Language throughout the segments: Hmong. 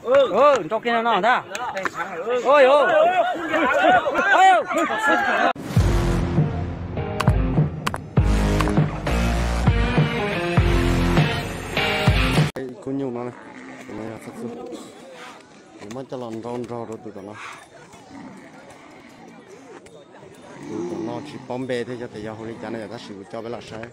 Nrau kiag no ntag. Oi, oi. Ib khub nyuj no, tus no yog Txhaj Txuj. Kuv muab coj los nrau nrog rau tus tom no. Tus tom no tsis paub npe thiab, xyov tias yog hu li cas no yom, tab sis kuv coj peb los saib.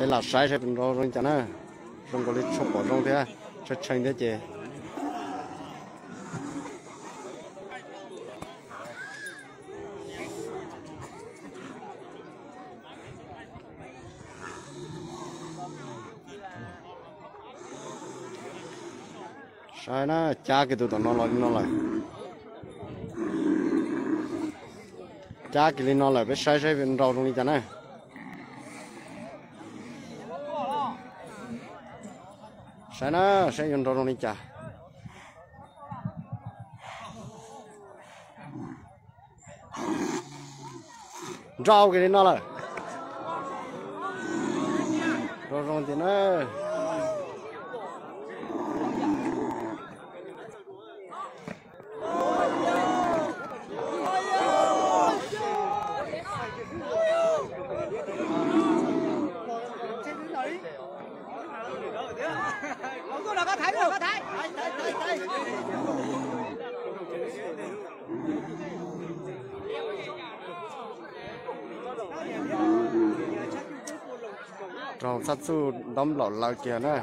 Peb los saib saib tus nrau zoo li cas na. Zoo nkaus li tshua pom zoo thiab, tshee tshee thiab ces. Saib na, cab kiag tus tom no los li no lawm. Cab kiag li no lawm, peb saib saib nrau zoo li cas na. Saib na, saib yuav nrau zoo li cas. Nrau kiag li no lawm. Nrau zoo tiag na. Raug Txhaj Txuj ntaub nplaum lawv kiag na.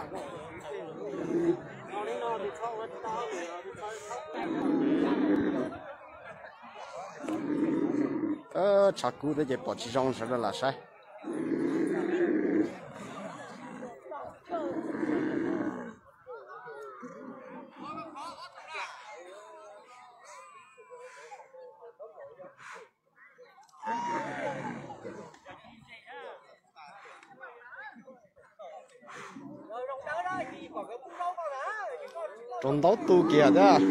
Tshav kub thiab ces pom tsis zoo, sawv daws lam saib. Rau ntaub tu kiag thiab.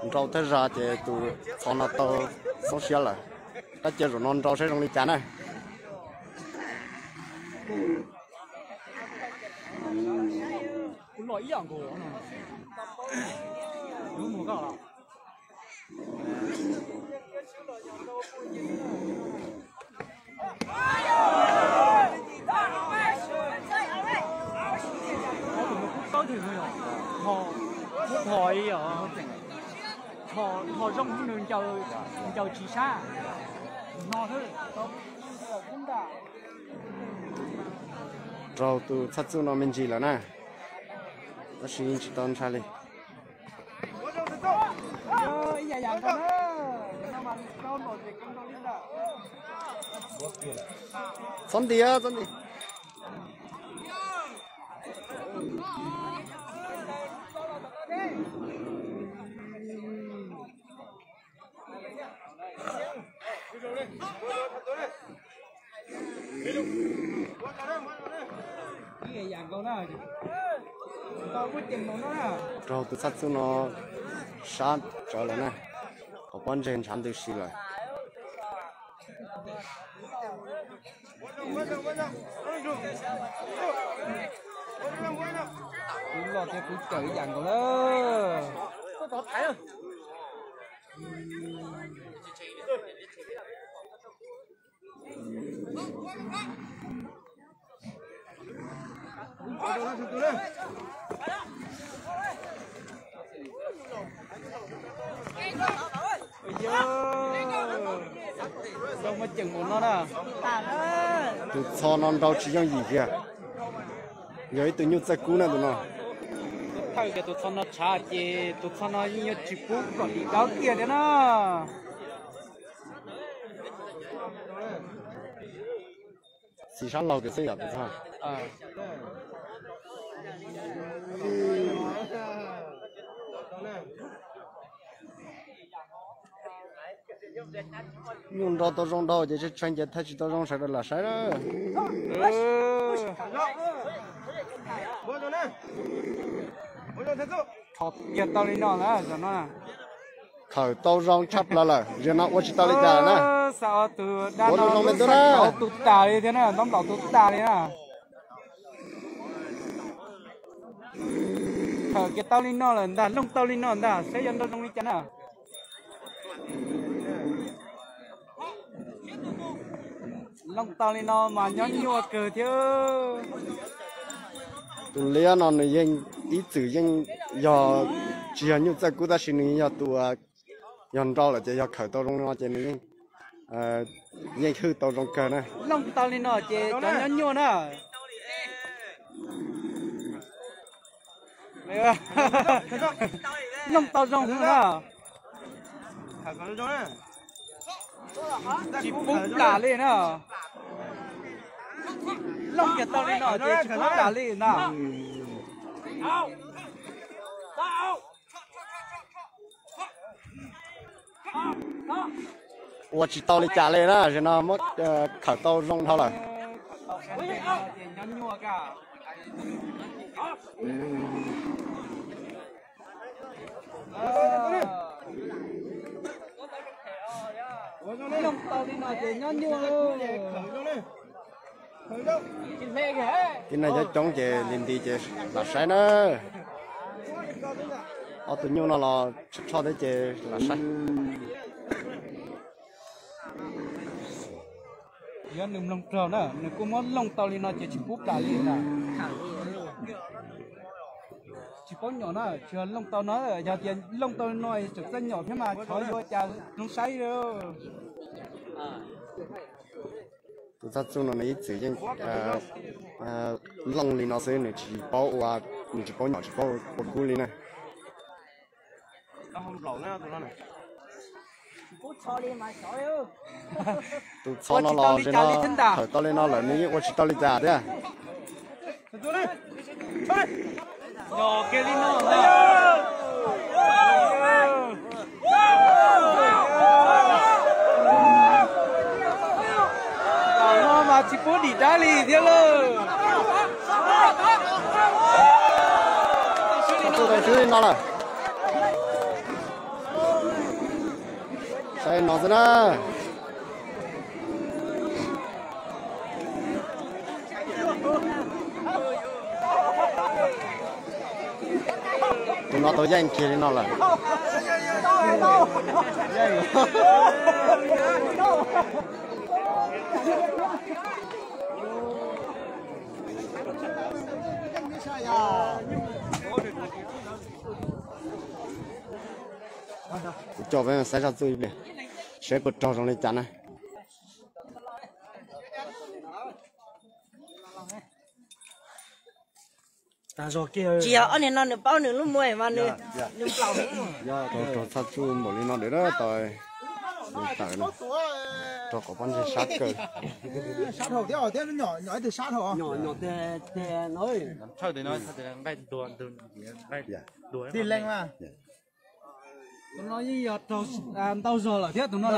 Nrau thawj zaug ces tus txho no tau xoob siab lawm. Tab cia zaum no nrau saib zoo li cas na. Tho zoo nws ncaws tsis sab no xwb. Raug tus Txhaj Txuj no me ntsis lawm na, tab sis yeej tsis tau ntshai li. Txhob nti, txhob nti. Raug tus Txhaj Txuj no sab tsawv lawm na, qhov pob ntseg ntshav ntws si lawm. Kuv los thiab kuv cawm ib yam nkaus na. Tus txho no nrau tsis yooj yim kiag, yog ib tug nyuj txawj kub na tus no. Thawj kiag tus txho no tshav ces tus txho no yeej yuav tsis pub kom dim dawb kiag thiab na. Xis sab laug kiag xwb yom tus txho. Nyuj nrau tau zoo dhau ces tshee tshee ces thaij tsis tau zoo sawv daws lam saib na. Rho kiag tau li no na, zaum no. Khawm tau zoo tshaj plaws lawm, zaum no ua tsis tau li cas na. Xa tus dab no zoo li tus tas li thiab na, ntaub nplaum tus tas li na. Khawm kiag tau li no lawm ntag, looj tau li no ntag, saib yuav nrau zoo li cas na. Looj tau li no mas nyob nyuaj kawg thiab. Tus liab no nws yeej ib txwm yeej yog tsis yog nyuj txawj kub tab sis nws yog tus yog nrau lawm ces yog khawm tau zoo no ces nws yeej yeej hwj tau zoo kawg na. Looj tau li no ces cov nyob nyuaj na. Looj tau zoo na. Tsis pub plam li na. Looj kiag tau li no ces tsis pub plam li na. Ua tsis tau li cas li na, zaum no muab khawm tau zoo dhau lawm. Tib neeg coob coob ces li nti ces lam saib na. Ob tug nyuj no los tshaj thiab ces lam saib. Yog nws mloog raug na, nws kuj muab looj tau li no ces tsis pub plam li na. Tsis paub nyom na, tsis yog looj tau no, yog tias looj tau no tseem txawj nyom thiab mas chov yuav cas zoo saib. Tus txhaj txuj no nws ib txwm yeej looj li no xwb, nws tsis paub ua, nws tsis paub nyom tsis paub ua kub li na. Tus txho no los zaum no khawm tau li no lawm nws yeej ua tsis tau li cas thiab. Zaum no mas tsis pub dim dab li thiab lauj. Txhaj txuj tau swb li no lawm. Saib no xwb na. Tus no tau yeej kiag li no lawm. Kuv coj peb saib zaj txuj ib pliag, saib puas raug zoo li cas na. Tsis yog ob niag no nws paub nws lub muag mas nws, nws nplaum. Raug txhaj txuj npaum li no lawm tau, tawm no, raug qhov pob ntseg sab kawg. Tus no yeej yog raug ntau zog lawm thiab tus no.